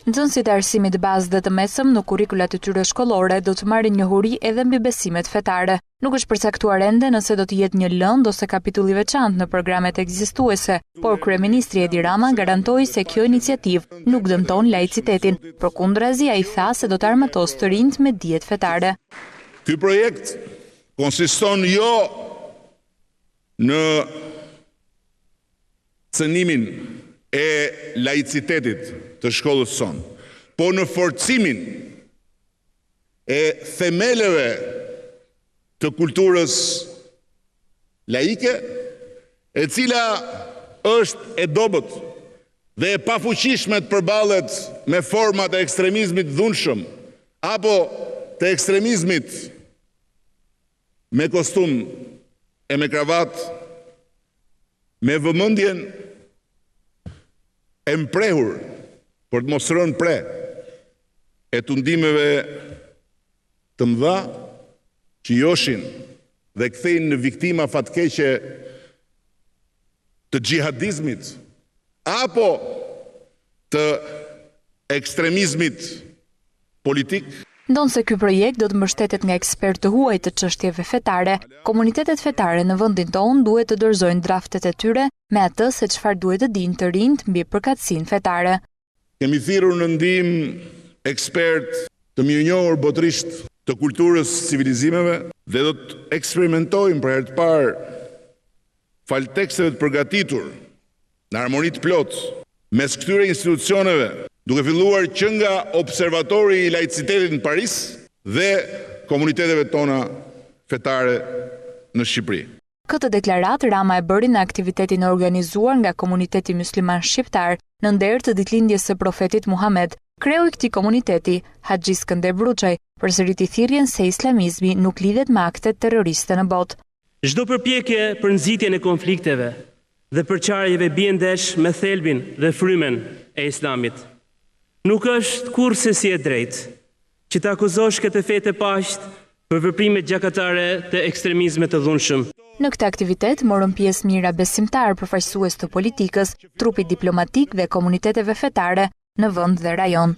Nxënësit e arsimit bazë dhe të mesëm në kurrikulat e tyre shkollore do të marrin njohuri edhe mbi besimet fetare. Nuk është përcaktuar ende nëse do të jetë një lëndë ose kapitull i veçantë në programet ekzistuese, por kryeministri Edi Rama garantoi se kjo iniciativë nuk dëmton laicitetin. Përkundrazi, ai tha se do të armatosë të rinjtë me dijet fetare. Ky projekt konsiston jo në cënimin e laicitetit të shkollës sonë, po në forcimin e themeleve të kulturës laike, e cila është e dobët dhe e pafuqishme të përballet me format e ekstremizmit të dhunshëm apo të ekstremizmit me kostum e me kravatë, me vëmendjen e mprehur për të mos rënë pre e tundimeve të mëdha që joshin dhe kthejnë në viktima fatkeqe të xhihadizmit apo të ekstremizmit politik. Ndonëse ky projekt do të mbështetet nga ekspertë të huaj të çështjeve fetare, komunitetet fetare në vendin tonë duhet të dorëzojnë draftet e tyre me atë se çfarë duhet të dinë të rinjtë mbi përkatësinë fetare. Kemi thirrur në ndihmë ekspertë të mirënjohur botërisht të kulturës civilizimeve dhe do të eksperimentojmë për herë të parë falë teksteve të përgatitur në harmoni të plotë mes këtyre institucioneve, duke filluar që nga Observatori i Laicitetit në Paris dhe komuniteteve tona fetare në Shqipëri. Këtë deklaratë Rama e bëri në aktivitetin e organizuar nga Komuniteti Mysliman Shqiptar në nder të ditëlindjes së Profetit Muhamed. Kreu i këtij komuniteti, Haxhi Skënder Bruçaj, përsëriti thirrjen se islamizmi nuk lidhet me aktet terroriste në botë. Çdo përpjekje për nxitjen e konflikteve dhe përçarjeve bie ndesh me thelbin dhe frymën e Islamit. Nuk është kurrsesi e drejtë që të akuzosh këtë fe të paqtë për veprime gjakatare të ekstremizmit të dhunshëm. Në këtë aktivitet morën pjesë mijëra besimtarë, përfaqësues të politikës, trupit diplomatik dhe komuniteteve fetare në vend dhe rajon.